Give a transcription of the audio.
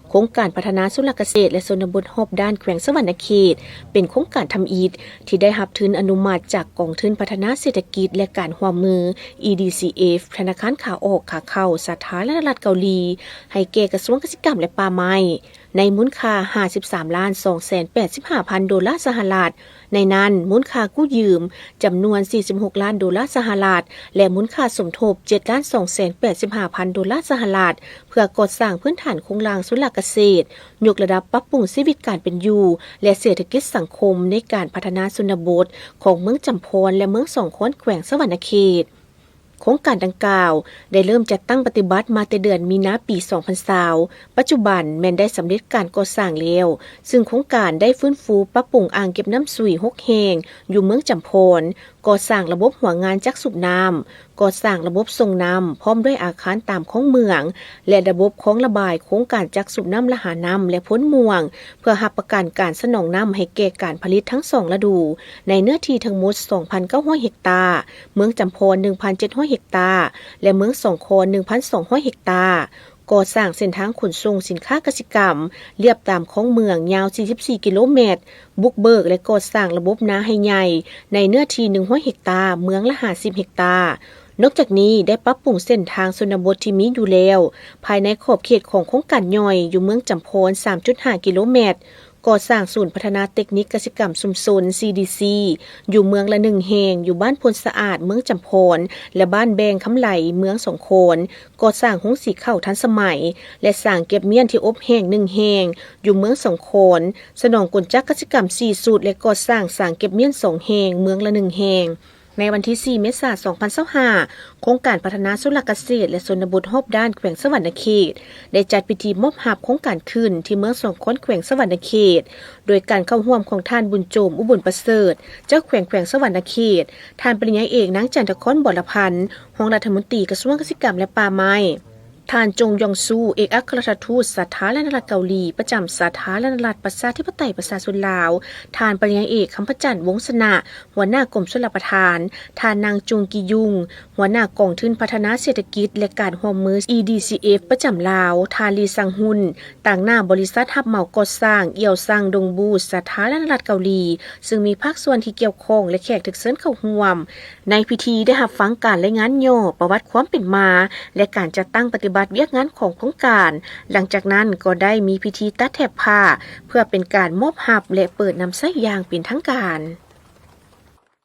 ໂຄງການພັດທະນາຊົນລະກະເສດ ແລະ ຊົນນະບົດຮອບດ້ານແຂວງສະຫວັນນະເຂດ ເປັນໂຄງການທຳອິດທີ່ໄດ້ຮັບທຶນອະນຸມັດຈາກກອງທຶນພັດທະນາເສດຖະກິດ ແລະ ການຮ່ວມມື EDCF ທະນາຄານຂາອອກຂາເຂົ້າສາທາລະນະລັດເກົາຫຼີ ໃຫ້ແກ່ກະຊວງກະສິກຳ ແລະ ປ່າໄມ້ ໃນມູນຄ່າຫ້າສິບສາມລ້ານສອງແສນແປດສິບຫ້າພັນໂດລາສະຫະລັດ, ໃນນັ້ນມູນຄ່າກູ້ຢືມຈຳນວນສີ່ສິບຫົກລ້ານໂດລາສະຫະລັດ ແລະ ມູນຄ່າສົມທົບເຈັດລ້ານສອງແສນແປດສິບຫ້າພັນໂດລາສະຫະລັດ ເພື່ອກໍ່ສ້າງພື້ນຖານໂຄງລ່າງຊົນລະກະເສດ, ຍົກລະດັບປັບປຸງຊີວິດການເປັນຢູ່ ແລະ ເສດຖະກິດສັງຄົມໃນການພັດທະນາຊົນນະບົດຂອງເມືອງຈຳພອນ ແລະ ເມືອງສອງຄອນ ແຂວງສະຫວັນນະເຂດ. ໂຄງການດັ່ງກ່າວໄດ້ເລີ່ມຈັດຕັ້ງປະຕິບັດມາແຕ່ເດືອນມີນາປີສອງພັນຊາວ, ປັດຈຸບັນແມ່ນໄດ້ສຳເລັດການກໍ່ສ້າງແລ້ວ, ຊຶ່ງໂຄງການໄດ້ຟື້ນຟູປັບປຸງອ່າງເກັບນ້ຳຊຸຍຫົກແຫ່ງຢູ່ເມືອງຈຳພອນ, ກໍ່ສ້າງລະບົບຫົວງານຈັກສູບນ້ຳ, ກໍ່ສ້າງລະບົບສົ່ງນ້ຳ ພ້ອມດ້ວຍອາຄານຕາມຄອງເໝືອງ ແລະ ລະບົບຄອງລະບາຍໂຄງການຈັກສູບນ້ຳລະຫານ້ຳ ແລະ ໂພນມ່ວງ ເພື່ອຮັບປະກັນການສະໜອງນ້ຳໃຫ້ແກ່ການຜະລິດທັງສອງລະດູ ໃນເນື້ອທີ່ທັງໝົດສອງພັນເກົ້າຮ້ອຍເຮັກຕາ, ເມືອງຈຳພອນໜຶ່ງພັນເຈັດຮ້ອຍເຮັກຕາ ແລະ ເມືອງສອງຄອນໜຶ່ງພັນສອງຮ້ອຍເຮັກຕາ, ກໍ່ສ້າງເສັ້ນທາງຂົນສົ່ງສິນຄ້າກະສິກຳ ລຽບຕາມຄອງເໝືອງຍາວສີ່ສິບສີ່ກິໂລແມັດ, ບຸກເບີກ ແລະ ກໍ່ສ້າງລະບົບນາໄຮ່ໃຫຍ່ ໃນເນື້ອທີ່ໜຶ່ງຮ້ອຍເຮັກຕາ, ເມືອງລະຫ້າສິບເຮັກຕາ. ນອກຈາກນີ້ໄດ້ປັບປຸງເສັ້ນທາງຊົນນະບົດທີ່ມີຢູ່ແລ້ວ ພາຍໃນຂອບເຂດຂອງໂຄງການຍ່ອຍ ຢູ່ເມືອງຈຳພອນສາມຈຸດຫ້າກິໂລແມັດ, ກໍ່ສ້າງສູນພັດທະນາເຕັກນິກກະສິກຳຊຸມຊົນ CDC ຢູ່ເມືອງລະໜຶ່ງແຫ່ງ, ຢູ່ບ້ານໂພນສະອາດ ເມືອງຈຳພອນ ແລະ ບ້ານແບງຄຳໄຫຼ ເມືອງສອງຄອນ, ກໍ່ສ້າງໂຮງສີເຂົ້າທັນສະໄໝ ແລະ ສາງເກັບມ້ຽນທີ່ອົບແຫ້ງໜຶ່ງແຫ່ງ ຢູ່ເມືອງສອງຄອນ, ສະໜອງກົນຈັກກະສິກຳສີ່ຊຸດ ແລະ ກໍ່ສ້າງສາງເກັບມ້ຽນສອງແຫ່ງ ເມືອງລະໜຶ່ງແຫ່ງ. ໃນວັນທີສີ່ເມສາສອງພັນຊາວຫ້າ ໂຄງການພັດທະນາຊົນລະກະເສດ ແລະ ຊົນນະບົດຮອບດ້ານແຂວງສະຫວັນນະເຂດ ໄດ້ຈັດພິທີມອບຮັບໂຄງການຂຶ້ນທີ່ເມືອງສອງຄອນ ແຂວງສະຫວັນນະເຂດ ໂດຍການເຂົ້າຮ່ວມຂອງທ່ານ ບຸນໂຈມ ອຸບົນປະເສີດ ເຈົ້າແຂວງແຂວງສະຫວັນນະເຂດ, ທ່ານປະລິນຍາເອກ ນາງ ຈັນທະຄອນ ບົວລະພັນ ຮອງລັດຖະມົນຕີກະຊວງກະສິກຳ ແລະ ປ່າໄມ້, ທ່ານ ຈົງ ຢອງຊູ ເອກອັກຄະລັດຖະທູດສາທາລະນະລັດເກົາຫຼີ ປະຈຳສາທາລະນະລັດປະຊາທິປະໄຕປະຊາຊົນລາວ, ທ່ານປະລິນຍາເອກ ຄຳພະຈັນ ວົງຊະນະ ຫົວໜ້າກົມຊົນລະປະທານ, ທ່ານ ນາງ ຈຸງ ກິຍຸງ ຫົວໜ້າກອງທຶນພັດທະນາເສດຖະກິດ ແລະ ການຮ່ວມມື EDCF ປະຈຳລາວ, ທ່ານ ລີ ຊັງຮຸນ ຕາງໜ້າບໍລິສັດຮັບເໝົາກໍ່ສ້າງ ອຽວຊັງ ດົງບູ ສາທາລະນະລັດເກົາຫຼີ, ຊຶ່ງມີພາກສ່ວນທີ່ກ່ຽວຂ້ອງ ແລະ ແຂກຖືກເຊີນເຂົ້າຮ່ວມ. ໃນພິທີໄດ້ຮັບຟັງການລາຍງານຫຍໍ້ປະຫວັດຄວາມເປັນມາ ແລະ ການຈັດຕັ້ງປະຕິບັດວຽກງານຂອງໂຄງການ. ຫຼັງຈາກນັ້ນກໍໄດ້ມີພິທີຕັດແຖບຜ້າ ເພື່ອເປັນການມອບຮັບ ແລະ ເປີດນຳໃຊ້ຢ່າງເປັນທາງການ.